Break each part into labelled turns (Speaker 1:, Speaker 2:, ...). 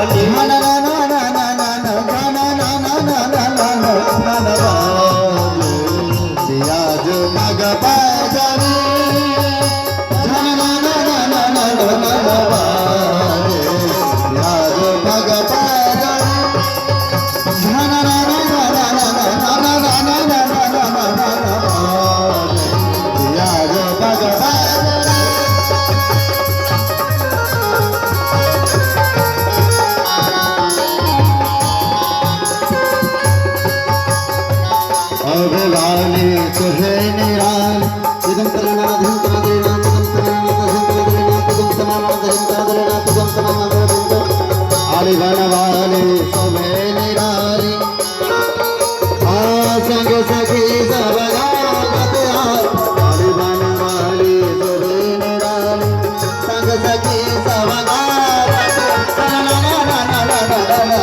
Speaker 1: वाली।
Speaker 2: ना ना ना ना ना ना ना ना ना ना ना ना ना ना ना ना बाजे सिया जो पग पैजरी ना ना ना ना ना ना ना ना बाजे सिया जो पग पैजरी ना ना ना ना ना ना ना ना ना ना ना ना ना ना ना बाजे सिया जो पग पैजरी। अब लाली तुहे निराल इदं तना धिं तना देना इदं तना धिं तना देना इदं तना धिं तना देना इदं तना धिं तना आली बनवाली सुहे निराली आ संग सखी सब गावत आली बनवाली सुहे निराली संग सखी सब गावत ना ना ना ना ना ना ना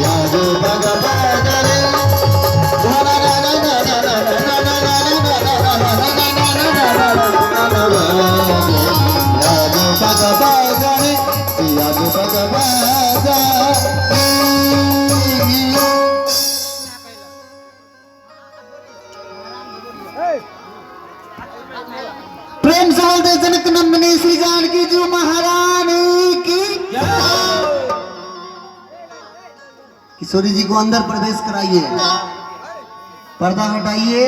Speaker 2: या जो पग पैजरे प्रेम से बोलते जनक नंदिनी श्री जानकी जी महारानी की। किशोरी जी को अंदर प्रवेश कराइए, पर्दा हटाइए।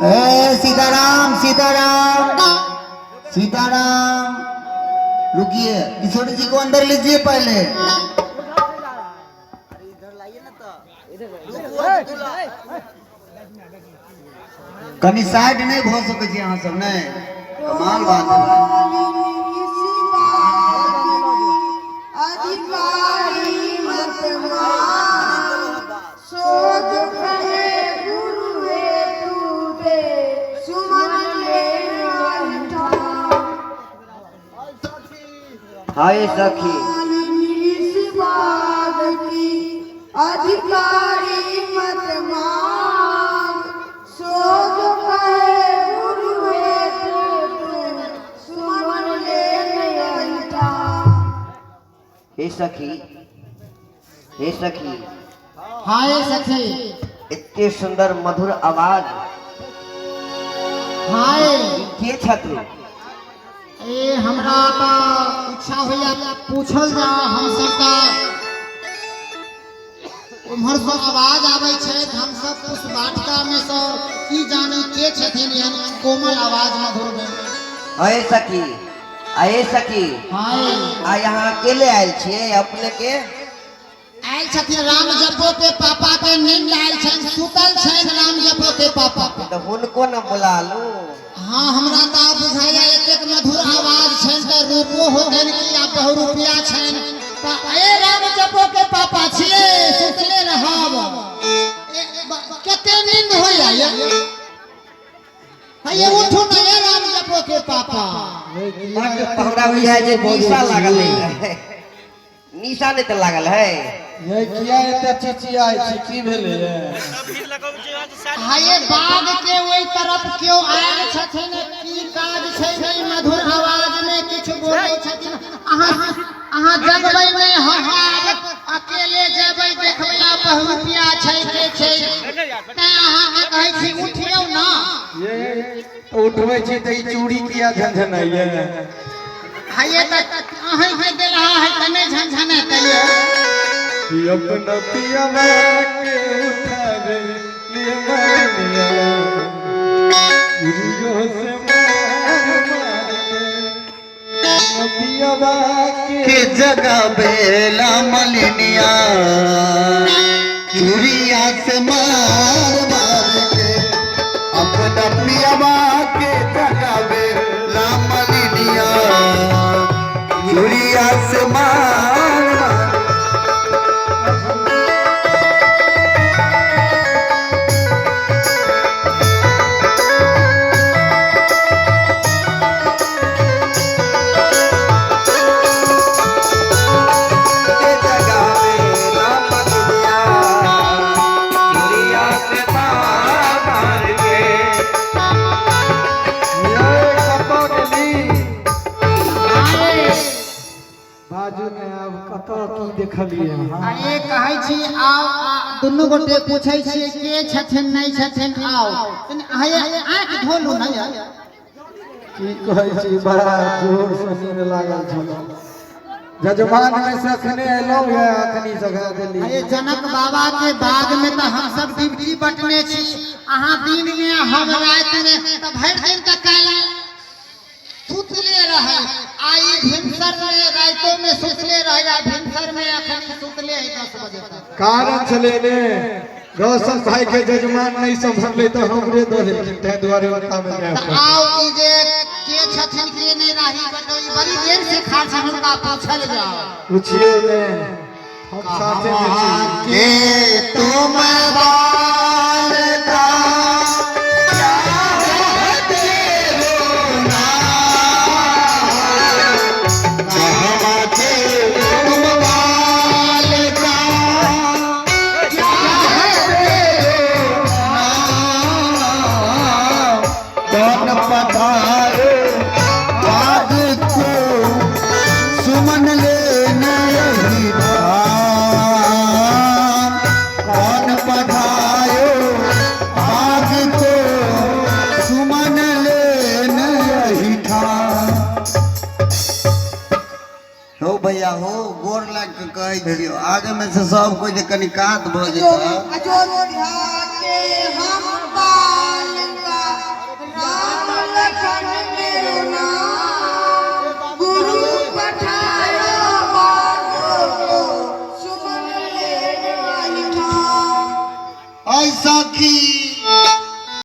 Speaker 2: ए सीताराम सीताराम सीताराम, रुकिए, किशोरी जी को अंदर लीजिए पहले। कनी साइड नहीं भ सकै छी अहाँ सब, नहीं कमाल बात है भाई।
Speaker 3: अधिकारी मत मान, सोच कहे गुरु हेतु दे, सुमन ले ठान।
Speaker 1: हाय सखी।
Speaker 3: इस बाग की अधिकारी मत मान, सोच कहे गुरु हेतु दे, सुमन ले ठान।
Speaker 1: हे सखी, हे सखी।
Speaker 4: हाय सखी।
Speaker 1: एते सुंदर मधुर आवाज।
Speaker 4: हाय।
Speaker 1: के छथिन?
Speaker 4: ए हमरा तऽ इच्छा होइया पूछल जा, हम सब तऽ उम्हर से आवाज आबै छै, हम सब पुष्प वाटिका में से की जानी के छथिन एहन कोमल आवाज मधुर में।
Speaker 1: हे सखी, हे सखी।
Speaker 4: हाय।
Speaker 1: आ यहाँ अकेले आयल छियै अपने के?
Speaker 4: आयल छथिन राम जपो के पापा के नींद आयल छनि, सुतल छनि राम जपो के पापा।
Speaker 1: तऽ हुनको न बुला लू।
Speaker 4: हाँ, हमरा तऽ बुझाइया एतेक मधुर आवाज छनि तऽ रूपो होतनि कि आ बहुरूपिया छनि। तऽ ए राम जपो के पापा छियै, सुतले रहब? कते नींद होइया ये? हे उठू न ये राम जपो के पापा।
Speaker 1: हमरा बुझाइ जे निशा लागल है, निशा नहि तऽ लागल है।
Speaker 5: ये किया एते चिचियाइ छी, की भेलै ये?
Speaker 4: हाये बाग के ओहि तरफ केओ आयल छथिन, की काज छै नहि मधुर आवाज में किछु बोलै छथिन। अहाँ अहाँ जगबै नहि, हम आब अकेले जेबै देखबै आ बहुरूपिया छै के छै, तैं अहाँके कहै छी उठियौ ना।
Speaker 5: ये उठबै छी तऽ ई चूड़ी किया झनझनाइये?
Speaker 4: हाये तऽ अहींके देलहा है तऽ नहि झनझनेतै ये।
Speaker 5: कि अपना पियवा के उठावे लिए मानिया चूड़ियों से मार मार के अपना पियवा
Speaker 2: के जगह बेला मलिनिया चूड़िया से मार मार के अपना पियवा के जगह बेला मलिनिया चूड़िया से मार मार।
Speaker 1: के जगावे राम मलिनिया चूड़िया से मार मार के।
Speaker 5: ये कतऽ गेली?
Speaker 4: हाय।
Speaker 5: बाजू ने आब कतऽ की देखलियै अहाँ?
Speaker 4: अरे कहै छी आउ आ दुनू गोटे पूछै छियै के छथिन नहि छथिन आउ तनि अहाँ आँखि धोलू ने यै।
Speaker 5: की कहै छी बड़ा जोर से नींद लागल छल जजमान में से अखने एलहुँ ये अखनी जगा देली
Speaker 4: अरे जनक बाबा के बाग में तऽ हम सब ड्यूटी बटने छी अहाँ दिन में हम राति में तऽ भरि दिन तऽ काल्हि सुतले रहै आ ई भिनसर में राइतो में सुतले रहै आ भिनसर में अखन सुतले है 10 बजे तक।
Speaker 5: कारण छलै ने रोशन भाई के जजमान नहीं संभललै तऽ हमरे दऽ देलखिन ताहि दुआरे हुनका में जाय
Speaker 4: तऽ
Speaker 5: पड़ल।
Speaker 4: आउ ई जे के छथिन के नहि राही बटोही बड़ी देर से खाड़ छै हुनका पूछल जाओ।
Speaker 5: पुछियौ ने हम साथे में छी।
Speaker 2: के तुम बालका चाहते हो ना कहवा के तुम बालका चाहते हो ना कौन पधारे बाग को सुमन लेने यही धाम कौन पधायो बाग को सुमन लेने यही ठाम।
Speaker 6: हो भैया हो गोर लाग के कहै छियौ आगे में से सब कोइ जे कनि कात भऽ जेतै।
Speaker 3: अयोध्या के हम